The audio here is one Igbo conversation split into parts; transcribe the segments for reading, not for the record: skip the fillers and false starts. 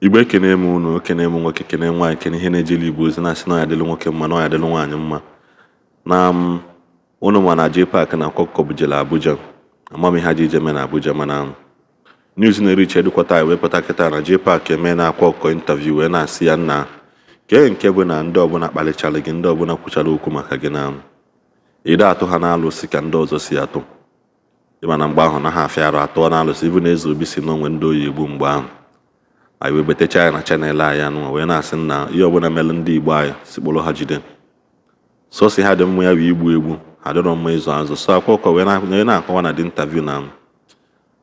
Igbo, ekene m unu, ekene m nwoke, kene nwaanyị, kene ihe na-ejeli Igbo ozi, na-asị na ọ ya dịlụ nwoke mma, na ọ ya dịlụ nwaanyị mma. Na m unu ma na JPAC na Akwa Ọkụkọ bujere Abuja. Ama m ihe ha ji ije mee na Abuja, mana news na-eriche edukwata anyị wee pụta kịta na JPAC eme na Akwa Ọkụkọ interview, wee na-asị ya nna kee nke bụ na ndị ọbụla kpalichara gị, ndị ọbụla kwuchara okwu maka gị, na ide atụ ha na-alụsị ka ndị ọzọ si atụ. Ịma na mgbe ahụ na ha afịa arụ atụọ na-alụsị ibu na Eze Obi si n'onwe ndị oyi egbu. Mgbe ahụ anyị wee betecha ya na channel anyị anụnwa, wee na-asị na ihe ọbụla mere ndị Igbo anyị si kpụrụ ha jide sọsị ha dị mma, ya bụ igbu egbu ha dịrọ mma ịzụ azụ. So Akwa Ọkụkọ wee na-akọwa na dị interview na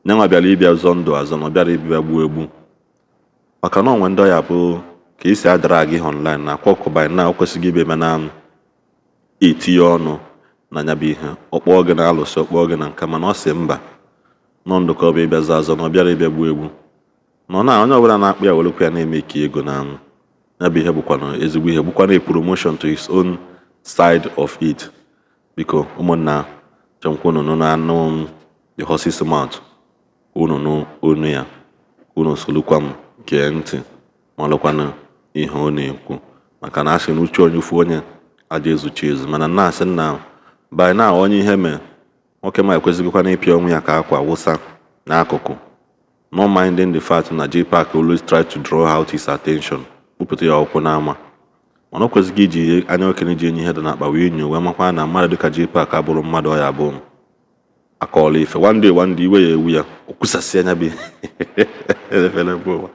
nyanwa bịara ịbịa zọọ ndụ azọ, na ọ bịara ịbịa gbuo egbu, maka na onwe ndị ọya bụ ka esi adara gị online na Akwa Ọkụkọ by now o kwesịghị ịbịa eme na etinye ọnụ na ya bụ ihe. Ọ kpọọ gị na alụsị, ọ kpọọ gị na nka, mana ọ sị mba, nọ ndụ ka ọ bụ ịbịa zọọ azọ, na ọ bịara ịbịa gbuo egbu. Nọ na onye ọbụla na-akpụ ya werekwa ya na-eme ike ego na ya bụ ihe bụkwanụ ezigbo ihe, bụkwanụ a promotion to his own side of it. Biko ụmụnna, chọmkwa unu nụ na anụ the horse's mouth, unu nụ onu ya, unu solukwa m gee ntị malụkwanụ ihe ọ na-ekwu, maka na asị na uche onye ufu onye aja ezuchi ezu. Mana na-asị na by now onye ihe mee nwoke ma ekwesịghịkwa ịpịa onwe ya ka akwa wụsa n'akụkụ, not minding the fact na JPAC always try to draw out his attention, kpụpụta ya ọkwụ n'ama. Mana o kwesịghị iji anya okenye ji enye ihe dị n'akpa wee nyo, wee makwa na mmadụ dịka JPAC abụrụ mmadụ ọ ya bụ akọọla ife. One day, one day, iwe ya ewu ya, o kwusasị anya bụ efere mba ụwa.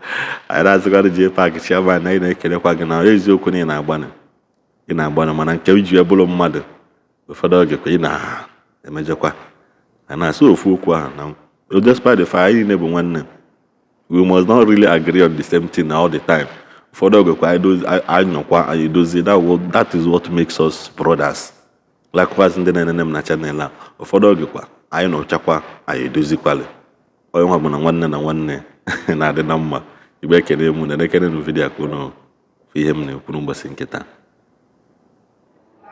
Anyị na-azụkarị JPAC chairman, anyị na-ekelekwa gị na eziokwu na ị na-agbanị, ị na-agbanị, mana nke iji ya bụrụ mmadụ, ụfọdụ oge kwa ị na-emejọkwa. A na-asị ofu okwu ahụ na despite the fact anyị niile bụ nwanne, we must not really agree on the same thing all the time. Ụfọdụ oge kwa anyị anyọkwa, anyị dozie. That is what makes us brothers. Likewise, ndị na-enene m na channel a, ụfọdụ oge kwa anyị nọchakwa, anyị edozikwali. Onye nwa bụ na nwanne na nwanne na-adị na mma. Igbe, ekene m na ekene na video ka unu fụ ihe m na-ekwu n'ụbọchị nke taa.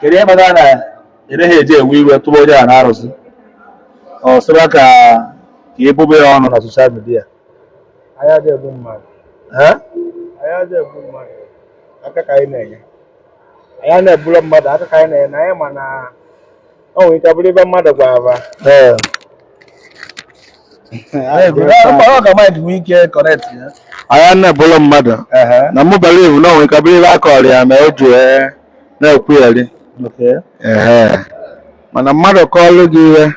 Kedu ihe kpatara na ị naghị eji ewe iwe tụba onye a na-arụsị, ọ sịba ka ka ebobe ya ọnụ na social media? Anyị adịghị egbu mmadụ. Eh? Anyị adịghị egbu mmadụ. Aka ka anyị na-enye. Anyị na-egburu mmadụ aka ka anyị na-enye na anyị, ma na o nwere ike bụrụ ibe mmadụ gwara. Ee. Ọ ka Mike nwee ike connect ya. Anyị na-ebulu mmadụ Ehe. na mụ believe na o nwere ike bụrụ ibe akọrọ ya ma o ji wee na-ekwugheri. Ehe, mana mmadụ kọọlụ gị ihe,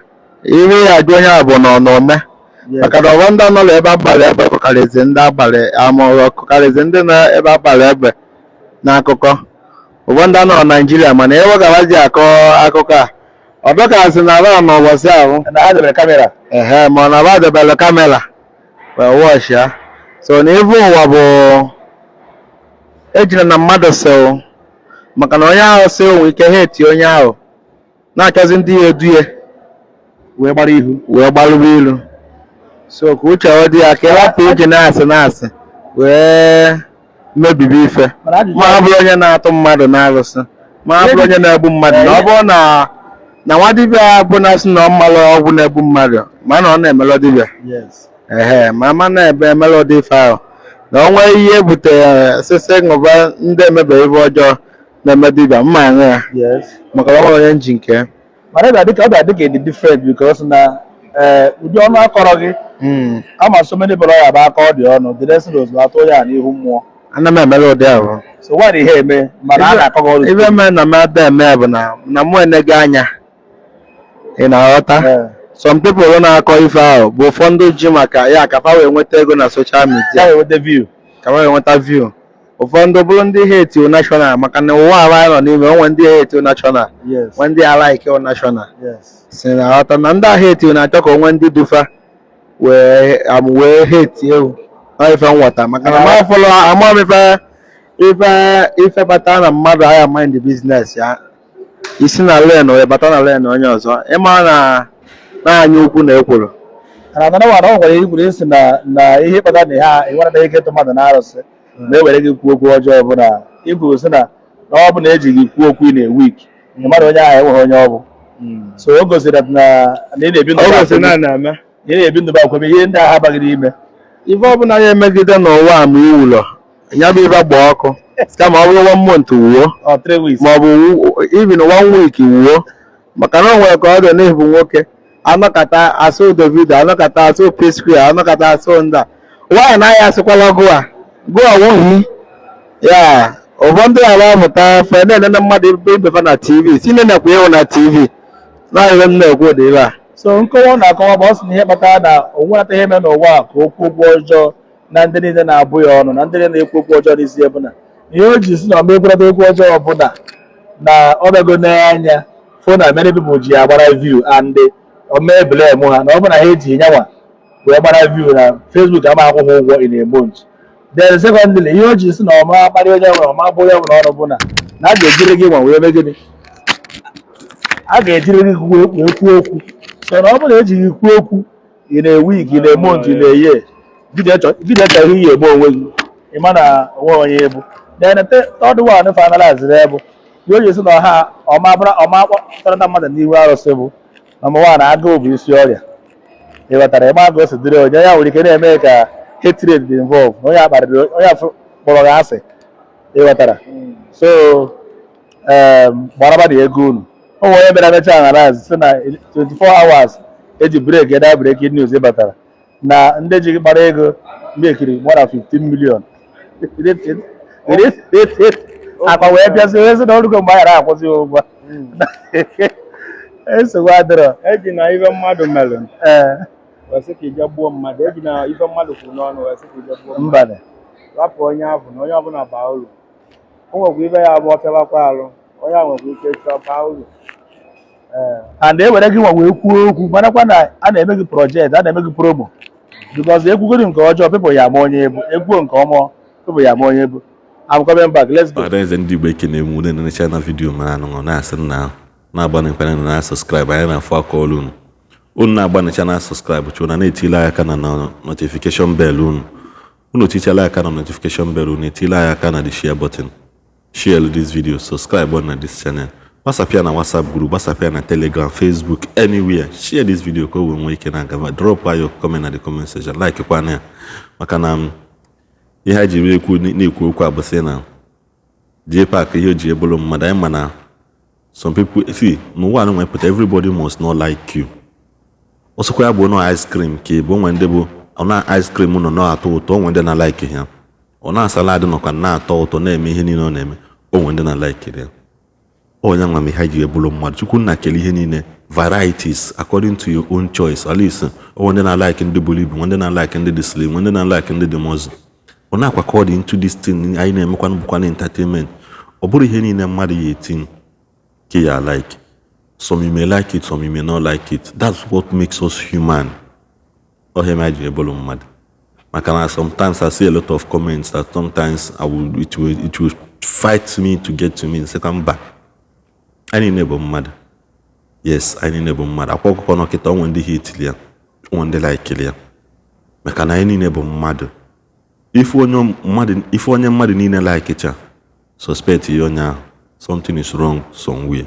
ihe ya ajụ onye a bụ na ọ na-ome, maka na ọgbọ ndị nọ ebe abalị egbe kọkarịzi ndị abalị amụrụ, kọkarịzi ndị nọ ebe abalị egbe n'akụkọ ụgbọ ndị nọ na Naijiria. Mana ewegarazi akọ akụkọ a, ọ dọkasị na ala n'ụbọchị ahụ Na ha debere camera. Ehe, ma ọ na ba debere camera wee watch ya. So na ibu ụwa bụ ejiri na mmadụ sịụ, maka na onye ahụ sị onwe ike ha eti onye ahụ na-achọzi ndị ya eduye wee gbara ihu. Wee gbalụba ilu. So ka uche ọ dị ya, ka ịrapụ iji na-asị na-asị wee mebibi ife. Mana ajụjụ Ma ọ bụrụ onye na-atụ mmadụ na-arụsị, ma ọ bụrụ onye na-egbu mmadụ, na ọ bụrụ na na nwa dibịa bụ na sị na ọ mmalụ ọgwụ na-egbu mmadụ, ma na ọ na-emelụ dibịa. Ehe, ma ama na-ebe emelụ ụdị ife ahụ, na o nwee ihe ebutere sịsị ṅụba ndị emebe ife ọjọọ na-eme dibịa mma aṅụ ya, maka na ọ nwere onye nji nke ya. Mana ọ bịa dịka ịdị different because na ee, ụdị ọnụ akọrọ gị ama so many people ya bụ aka ọ dị ọnụ the next thing ozugbo atụ onye a n'ihu mmụọ. Ana m emelụ ụdị ahụ. So why ihe eme mana a na-akọ gị ọnụ? Ife mere na m ada eme bụ na na mụ enego anya, ị na-aghọta? Ee. Some people na-akọ ife ahụ bụ ụfọdụ ji maka ya ka fa wee nweta ego na social media. Ya wee nweta view. Ka fa wee nweta view. Ụfọdụ bụrụ ndị hate national, maka na ụwa ahụ anyị nọ n'ime onwe ndị hate national, nwe ndị alike national. Si na ghọta na ndị ahụ hate na-achọ ka onwe ndị dufa wee am wee hate ewu. Ọ ife nghọta, maka na ma fọlọ ama m ife ife ife bata na mmadụ agha mind business ya, isi na lane wee bata na lane onye ọzọ, ịma na na-anya ukwu na ekworo. Mana another one, ọ nwere ikwuru isi na na ihe kpatara na ihe ịnwerata ike ịtụ mmadụ na arụsị ma e were gị kwuo okwu ọjọọ bụ na ikwuru sị na na ọ bụ na eji gị kwuo okwu ị na-ewik mmadụ, onye ahụ enweghị onye ọ bụ. So o gosiri na na ị na-ebi ndụ O bụ gosiri na akwebe. na-eme. Ị na-ebi ndụ bụ akwebe ihe ndị ahụ abaghị n'ime. Ife ọbụla ya emegide n'ụwa a ma iwụlọ ya bụ ife gba ọkụ, kama ọ bụrụ one month wuo Or 3 weeks. Ma ọ bụ even one week wuo, maka na o nwere ka ọ dị n'ịbụ nwoke anọkata asụ Davido, anọkata asụ P-Square, anọkata asụ ndị a nwaanyị na ya asịkwala gụa gụa nwuhi ya. Ụfọdụ ala amụta fe na-enene mmadụ ibe fa na TV si nenekwa ịhụ na TV na ihe m na-ekwu dị ebe a. So nkọwa ọ na-akọwa bụ, ọ sị na ihe kpatara na o nwerata ihe mere n'ụwa a ka okwu okwu ọjọọ na ndị niile na-abụ ya ọnụ na ndị niile na-ekwu okwu ọjọọ n'isi ya bụ na ihe o ji si na ọma ekwurata okwu ọjọọ bụ na na ọ bịago n'anya fụ na many people ji ya agbara view and o mee blame ha, na ọ bụ na ha eji nyanwa wee gbara view na Facebook ama akwụghị ụgwọ in a month. Then secondly, ihe o ji si na ọma akparị onye ọbụla, ọma bụ onye ọbụla ọnụ bụ na na a ga-ejiri gị nwa wee mee gịnị? A ga-ejiri gị wee kwuo okwu. So na ọ bụrụ na ejighị kwuo okwu in a week, in a month, in a year, video chọrọ ihe egbu onwe gị, ị ma na onwe onye ebu. Then the third one finalize bụ ihe o ji si na ọha ọma bụra ọma kpọtara mmadụ n'ihu arụsị bụ number one, agụụ bụ isi ọrịa. Ị ghọtara? Ịma ka o si dịrị onye ya nwere ike na-eme ka hatred dị involve na onye akparịrị onye afụ kpọrọ gị asị. Ị ghọtara? So gbaraba na ego unu. O nwere onye bịara mecha analyze sị na 24 hours eji break eda breaking news ịbatara na ndị ji gbara ego mekiri more than 15 million akwa wee bịazi wee sị na ọrụgo mgbe a ghara akwụsị ya ụgwọ. Nsogbu adịrọ. Eji na ife mmadụ mere wee sị ka ije gbuo mmadụ, eji na ife mmadụ kwuru n'ọnụ wee sị ka ije gbuo mmadụ. Mbanị. Rapụ onye ahụ na onye ọbụla baa uru. O nwekwa ife ya abụọ pịawakwa alụ onye ahụ nwekwa ike chọọ baa uru. Ee. And e were gị nwa wee kwuo okwu, marakwa na a na-eme gị project, a na-eme gị promo, because ekwugoro nke ọjọọ, people ya ama onye ebu, ekwuo nke ọma, people ya ama onye ebu. I'm coming back, let's go. Ọhaneze ndị Igbo, ekene m unu na-enecha na video mara anụṅụ na-asị nna na-agbanịkwana na subscribe. Anyị na-afụ aka ọlụ unu. Unu na-agbanịcha na subscribe chụ na na-etile anyị aka na notification bell unu. Unu tichala aka na notification bell unu, etile anyị aka na the share button, share this video, subscribe on na this channel, gbasapịa na WhatsApp group, gbasapịa na Telegram, Facebook, anywhere. Share this video ka o wee nwee ike na-agaba. Drop your comment na the comment section, like kwana ya, maka na ihe a ji ekwu na-ekwu okwu a bụ sị na JPAC ihe o ji ebulu mmadụ. Anyị ma na some people see n'ụwa anụ nwepụta, everybody must not like you. Ọsọkwa ya bụ nọ ice cream ka ị bụ onwe ndị bụ ọ na ice cream nọ na-atọ ụtọ, onwe ndị na-like ya. Ọ na salad nọkwa na-atọ ụtọ, na-eme ihe niile ọ na-eme, onwe ndị na-like ya. Onye nwa m ihe ji ebulu mmadụ. Chukwu nna kele ihe niile varieties according to your own choice. At least onwe ndị na-like ndị buru ibu, nwe ndị na-like ndị dị slim, nwe ndị na-like ndị dị mọzụ. Ọ na-akwa according to this thing anyị na-emekwanụ bụkwa entertainment. Ọ bụrụ ihe niile mmadụ ya eti ka ya like. Some you may like it, some you may not like it. That's what makes us human. Ọhịa ma ji ebulu mmadụ, maka na sometimes I see a lot of comments that sometimes I will it will it will fight me to get to me. Nsịkwa mba, anyị niile bụ mmadụ. Yes, anyị niile bụ mmadụ. Akwa ọkụkọ nọkịta, onwe ndị hate ya, onwe ndị like ya, maka na anyị niile bụ mmadụ. Ife onye mmadụ, ife onye mmadụ niile likecha, suspect ya onye ahụ, something is wrong somewhere.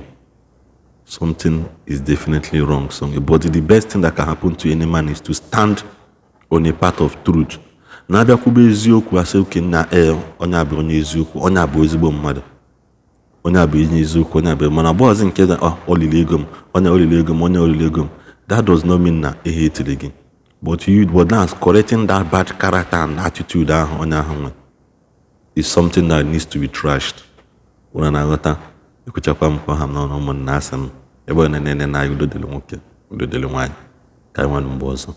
Something is definitely wrong somewhere. But the best thing that can happen to any man is to stand on a path of truth, na-abịakwube eziokwu, asị oke nna ee, onye a bụ onye eziokwu, onye a bụ ezigbo mmadụ, onye a bụ onye eziokwu, onye a bụ mana bọọzụ nke na ọ olili ego m, onye olili ego m, onye olili ego m. That does not mean na ihe etiri gị, but now correcting that bad character and attitude ahụ onye ahụ nwe is something that needs to be trashed. Ụra na-aghọta ekwuchakwa m kwa ha m n'ọnụ. Ụmụnna, asị m ebe ọ na-enene na udo dịrị nwoke, udo dịrị nwaanyị. Ka anyị nwanụ mgbe ọzọ.